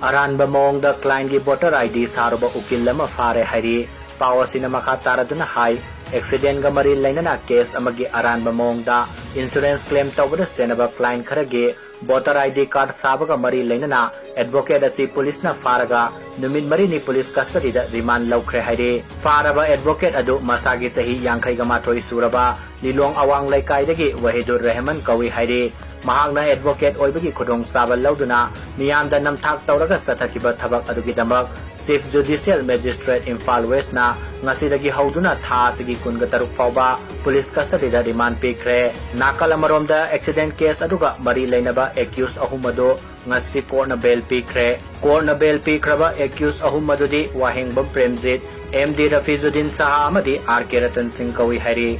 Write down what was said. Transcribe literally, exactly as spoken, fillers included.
ꯑꯔꯥꯟꯕ ꯃꯑꯣꯡꯗ clientꯀꯤ voter ID ꯁꯥꯔꯨꯕ ꯎꯀꯤꯜ ꯑꯃ ꯐꯥꯔꯦ ꯍꯥꯏꯔꯤ꯫ ꯄꯥꯎ ꯑꯁꯤꯅ ꯃꯈꯥ ꯇꯥꯔꯗꯨꯅ ꯍꯥꯏ, accidentꯀ ꯃꯔꯤ ꯂꯩꯅꯅ case ꯑꯃꯒꯤ ꯑꯔꯥꯟꯕ ꯃꯑꯣꯡꯗ insurance claim ꯇꯧꯕꯗ ꯆꯦꯟꯅꯕ client ꯈꯔꯒꯤ voter ID card ꯁꯥꯕꯒ ꯃꯔꯤ ꯂꯩꯅꯅ advocate ꯑꯁꯤ policeꯅ ꯐꯥꯔꯒ ꯅꯨꯃꯤꯠ ꯃꯔꯤꯅꯤ police custodyꯗ remand ꯂꯧꯈ꯭ꯔꯦ ꯍꯥꯏꯔꯤ꯫ ꯐꯥꯔꯕ advocate ꯑꯗꯨ ꯃꯁꯥꯒꯤ ꯆꯍꯤ ꯌꯥꯡꯈꯩꯒ ꯃꯥꯊꯣꯏ ꯁꯨꯔꯕ ꯂꯤꯂꯣꯡ ꯑꯋꯥꯡ ꯂꯩꯀꯥꯏꯗꯒꯤ ꯋꯥꯍꯤꯗꯨꯔ ꯔꯦꯍꯃꯟ ꯀꯧꯏ ꯍꯥꯏꯔꯤ꯫ ꯃꯍꯥꯛꯅ advocate ꯑꯣꯏꯕꯒꯤ ꯈꯨꯗꯣꯡꯆꯥꯕ ꯂꯧꯗꯨꯅ ꯃꯤꯌꯥꯝꯗ ꯅꯝꯊꯥꯛ ꯇꯧꯔꯒ ꯆꯠꯊꯈꯤꯕ ꯊꯕꯛ ꯑꯗꯨꯒꯤꯗꯃꯛ Chief Judicial Magistrate ꯏꯝꯐꯥꯜ Westꯅ ꯉꯁꯤꯗꯒꯤ ꯍꯧꯗꯨꯅ ꯊꯥ ꯑꯁꯤꯒꯤ ꯀꯨꯟꯒ ꯇꯔꯨꯛ ꯐꯥꯎꯕ police custodyꯗ remand ꯄꯤꯈ꯭ꯔꯦ꯫ ꯅꯥꯀꯜ ꯑꯃꯔꯣꯝꯗ accident case ꯑꯗꯨꯒ ꯃꯔꯤ ꯂꯩꯅꯕ accused ꯑꯍꯨꯝ ꯑꯗꯨ ꯉꯁꯤ courtꯅ bail ꯄꯤꯈ꯭ꯔꯦ꯫ Courtꯅ bail ꯄꯤꯈ꯭ꯔꯕ accused ꯑꯍꯨꯝ ꯑꯗꯨꯗꯤ ꯋꯥꯍꯦꯡꯕꯝ ꯄ꯭ꯔꯦꯝꯖꯤꯠ, MD ꯔꯐꯤꯖꯨꯗꯤꯟ ꯁꯍꯥ ꯑꯃꯗꯤ RK ꯔꯇꯟ ꯁꯤꯡ ꯀꯧꯏ ꯍꯥꯏꯔꯤ꯫